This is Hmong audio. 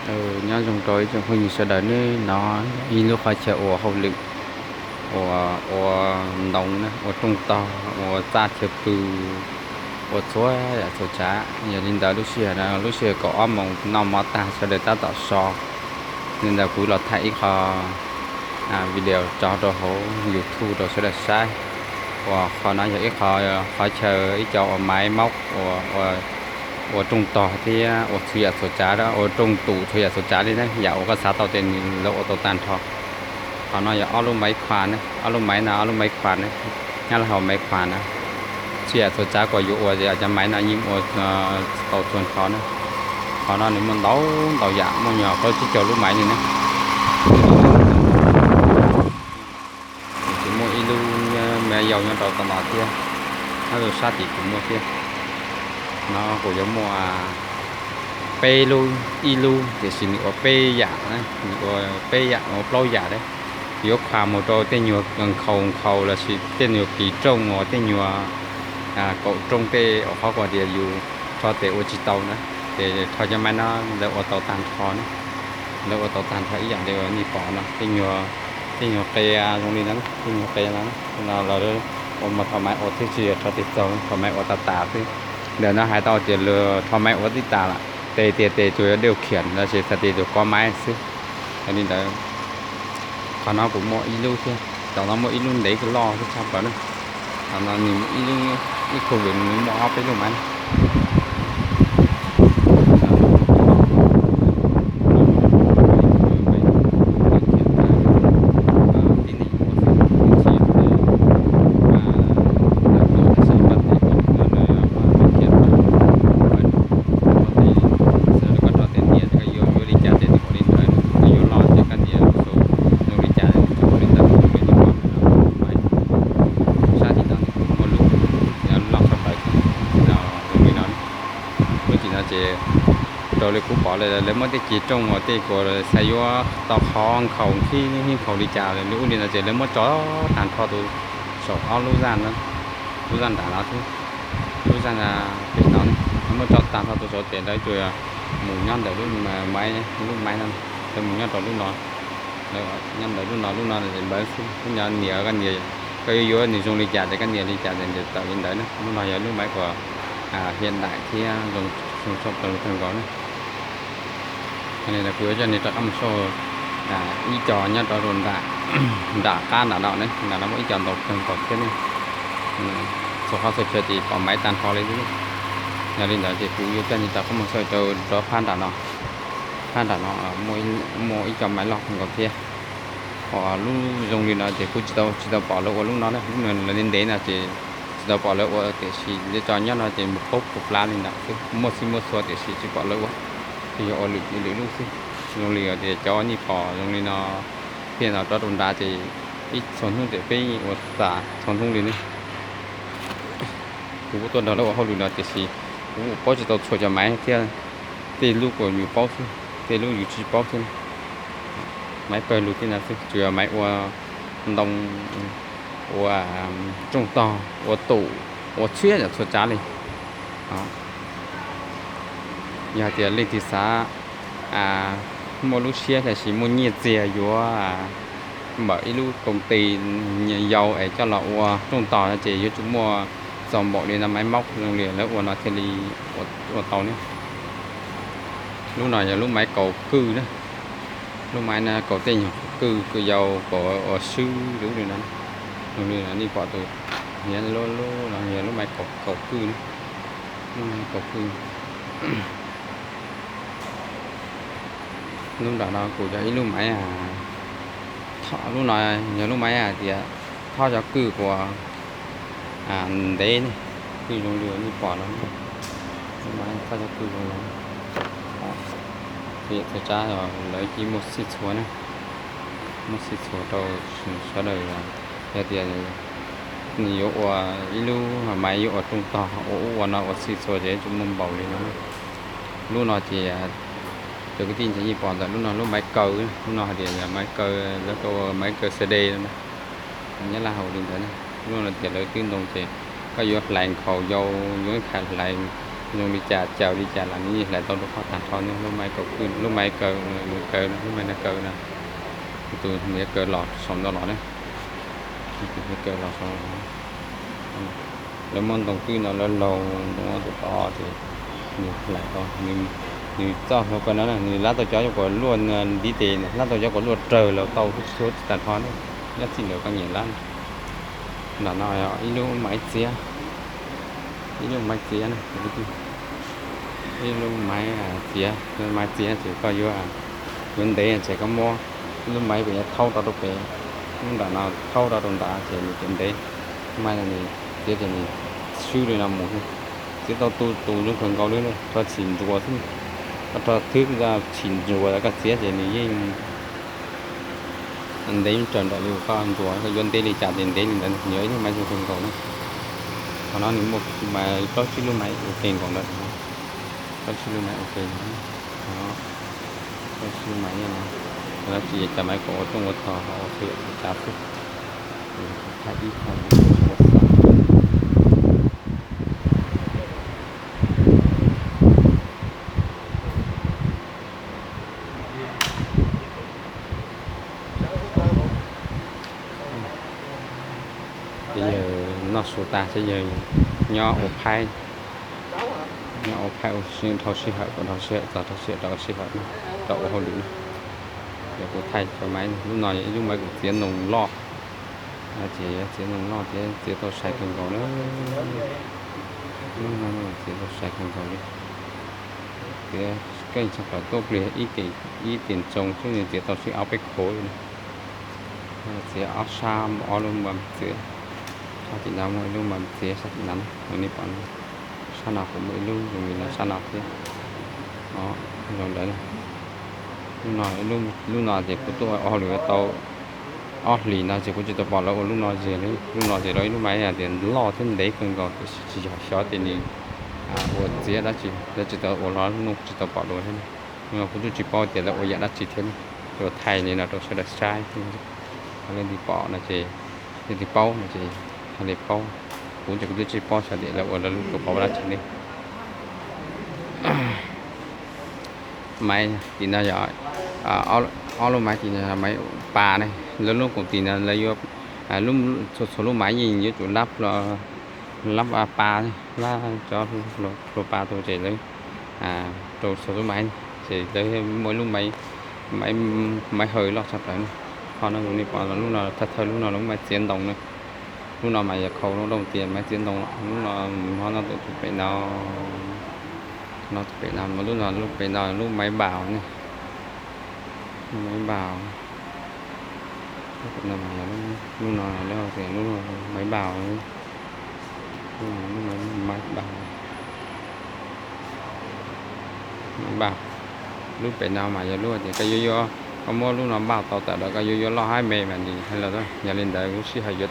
Nyob zoo rau ib tsoom phooj ywg sawv daws, hnub no ib lub qhov chaw ua hauj lwm, ua, ua ntoo na, ua rooj tog, ua txaj chaw pw, ua txhua yam txhua tsav. Yog li ntawd lub sij hawm no lub sij hawm kaum ob moos noj mov tag sawv daws tab tom so, li ntawd kuv los thaij ib qho video tso rau hauv YouTube rau sawv daws saib. Uas qhov no yog ib qho, qhov chaw ib co ua maiv maub, ua rooj tog thiab ua txhua yam txhua tsav, ua rooj tum txhua yam txhua tsav li na, yam uas koj xav tau ces nws lawv ua tau tag nrho. Qhov no yog ob lub maiv khuas na, ob lub maiv no ob lub maiv khuas na, nyob lawv hais maiv khuas na. Txhua yam txhua tsav uas yuav ua ces cov maiv no yeej ua tau txhua nrho na. Qhov no nws muaj ntau ntau yam, muaj nyuag plaub tsib caug lub maiv li na. Ces muaj ib lub me yau nyob rau tom no thiab, nyob rau sab tim kuv muaj thiab. No kuv yuav muaj peb lub, ib lub tiam sis nws ua peb yam, nws ua peb yam, ua plaub yam li. Yuav khuas mus rau tej nyuag nkhaus nkhaus lossis tej nyuag kis rooj uas tej nyuag kaum rooj tej, qhov uas tias yus rho tes ua tsis tau na, ces rho cov maiv no lawv ua tau tag nrho na. Lawv ua tau tag nrho ib yam li nej pom no, tej nyuag, tej nyuag qia zoo li no, tej nyuag qia no, no lawv ua mas rho maiv ua thiab tsis yog rho tes txaus, rho maiv ua tas tas xwb. Ntawm no hais tau tias rho maiv ua tib tas lawm, tes tias tes tsuas yog dej khiam lossis txhais tes tsuas kov maiv xwb. Yog li ntawd, qhov no kuv muaj ib lub thiab, tom no muaj ib lub ntev loj thiab tshaj plaws na. Tom no nws ib lub, ib khu vim nws muaj ob peb lub maiv. Sab tim no muaj lub loj tshaj plaws no, zoo li no. Lub tim no ces raws li kuv pom lawv muab tej kis rooj uas tej kuv xav yuav tau qhov nkhaus khib nkhaus li cas li ub li no ces lawv muab tso tag nrho tus saum ob lub zaj, lub zaj nram no xwb, lub zaj pem no, lawv muab tso tag nrho tus saum ces lawv tsuas mus nyob ntawm lub maiv, lub maiv no, lawv mus nyob rau lub no, nyob ntawm lub no, lub no es npawv xwb, lub no nias koj nias, koj yuav yuav nws zoo li cas ces koj nias li cas ces nws tawm li ntawd na. Lub no yog lub maiv uas hiav daim thiab zoo tshaj plaws kawg nkaus na. Kuv yuav coj nej rov qab mus saib ib co nyob rau nram qab nram no ne, nram no muaj ib co ntau kawg nkaus thiab ne. Txhua qhov txhua chaw ces pom maiv tag nrho li. Yog li ntawd ces kuv yuav coj nej rov qab mus saib rau rov phab nram no. Phab nram no muaj ib co maiv loj kawg nkaus thiab. Ho lub zoo li no ces kuv tsis tau, tsis tau pom lawv ua lub no na, lub no lawv ntev ntev no ces tsis tau pom lawv ua, tiam sis lawv tso nyob no ces mus paub puas plab li ntawd xwb, muaj txhij muaj txhua tiam sis tsis pom lawv ua, tsuas yog ua lwm lwm lub xwb. Zoo li tias cov nej pom zoo li no, thiaj no rov rau nrad ces ib txhua hnub ces peb ua tas txhua hnub li ne. Kuv kuj tuaj nrog lawv ua hauj lwm no tiam sis kuv paub tsis tau txhua cov maiv thiab, tej lub kuj yus paub xwb, tej lub yus tsis paub thiab. Maiv pawg lug tej no xwb, tsuas yog maiv ua ntoo, ua rooj tog, ua tum, ua txhua yam txhua tsav li. Yog hais tias leej twg xav muaj lub siab los sis muaj nyiaj txiag yuav npawm ib lub koom tis yau es coj los ua rooj tog no ces yuav tsum muaj txaus npaum li no maiv maub zoo li lawv ua no thiaj li ua tau ne. Lub no yog lub maiv kaus kwj na. Lub maiv no kaus tej nyuag kwj, kwj yau, kaus ua swb li ub li no. Zoo li nej pom tus, lub, lub no yog lub maiv kaus kwj na. Lub maiv kaus kwj. Lub nram no kuj yog ib lub maiv, lub no yog lub maiv hais tias thob cov kwj uas ntev ne, kwj zoo li nej pom no, lub maiv thob cov kwj zoo li. Txhua yam txhua tsav lawv cia muaj txhij txhua na, muaj txhij txhua rau sawv daws. Yog tias nws yuav ua ib lub maiv yuav ua rooj tog ua ub ua no ua txhij txhua ces yuav tsum muaj npaum li no. Lub no ces cov kwv tij ntse yeej pom ntawm lub no lub maiv kaw, lub no hais tias yog maiv kaw, lawv kaw ua maiv kaw xe de no na. Nyab Laj hais li ntawd na. Lub no tias lawv twb ntoo ces koj yuav hlais nkhaus yau, yuav hlais Zoo li cas caws li cas los nws yeej hlais tau rau koj tag nrho ne. Lub maiv kaw, lub maiv kaw, nws kaw, lub maiv no kaw na. Tus nws kaw los saum no los ne. Tus nws kaw los saum no. Lawv muab ntoo twb no lawv laug ntoo tus tod ces nws hlais tau, nws txoj hlua ko no nws lab tau cov kuas luaj ntiv tes, lab tau cov kuas luaj rawg los tau tag nrho ne. Nyob txij ntawd koj nyiam lab. Nram no ib lub maiv txiav, ib lub maiv txiav na, ib lub maiv txiav, maiv txiav ces koj yuav, yuav ntev ces koj muab lub maiv pem thaub rau rau pem, lub nram no thaub rau rau ntawd ces nws txiav ntev. Maiv no nws txiav ces nws swb li no mus, txiav tau tu tus zoo kawg nkaus li, rho txhim ntsuas xwb, koj rho thwb txhim ntsuas koj txiav ces nws yeej ntev raws nraim li koj ntsuas, koj yuav ntev li cas ces ntev li ntawd, nws yog ib lub maiv zoo kawg nkaus na. Qhov no nws muaj plaub tsib lub maiv ua ke nkaus ntawd, plaub tsib lub maiv ua ke, plaub tsib lub maiv nyob no. Qhov no tsis yog cov maiv kom ua rooj ua tog, ua xwm yam xwm tsav xwb. Thaij ib qho ua xwm Ces yawg noj su tas ces yawg nyob ua phaib, nyob ua phaib ua si dhau sij hawm, dhau sij hawm txog dhau sij hawm rau sij hawm no, rau ua hauj lwm no. Yog kuv thaij cov maiv, lub no yog ib lub maiv kuv txiav ntoo loj, ces txiav ntoo loj thiab txiav tau sai kawg nkaus na. Lub no txiav tau sai kawg nkaus li. Txiav keej tshaj plaws tuaj pliag ib tis ntoo xwb nws txiav tau sib ob peb khuv li. Txiav ob sab, ob lub npa txiav, sab tim no muaj ib lub npa txiav sab tim no, nej pom, sab no kuj muaj ib lub zoo li no sab no thiab. Zoo ntawd, lub no, lub no ces kuv tuaj ua hauj lwm tau ob hlis no ces kuv tsis tau pom lawv ua lub no ziag li. Lub no ces lawv ib lub maiv tias loj thiab ntev kawg nkaus tiam sis tsis yog xyov tias nws ua txiav dab tsi, lawv tsis tau ua los lub no kuv tsis tau pom dua thiab. Lub no kuv twb tsis paub tias lawv ua yam dab tsi thiab ne. Tsuas thaij li no rau sawv daws saib, leej twg pom no ces, leej twg paub no ces hais li paub. Kuv ces kuv twb tsis paub xyov tias lawv ua lawv lub tus qauv dab tsi li. Maiv tim no yog ob lub maiv tim no maiv pas ne, lawv lub koom tim no lawv yuav, txhua txhua lub maiv yeej yuav tsum lab, lab pas, lab cov hlua pas rau ces lawv rau txhua lub maiv ces lawv muaj ib lub maiv, maiv haws loj tshaj plaws ne. Qhov no nej pom lub no thawj thawj lub no lub maiv txiav ntoo na. Lub no mas yog khau lub rau tias maiv txiav ntoo, lub no mus nyob no tus pem no, no tus pem no mas lub no lub pem no lub maiv npaus ne. Lub maiv npaus, lub no, lub no lub maiv npaus, lub maiv npaus, maiv npaus. Lub pem no mas yog lub tias koj yuav yuav, koj muab lub no npaus tau tawm los koj yuav yuav loj hab me mas nws hais los, yog li ntawd lub sij hawm yuav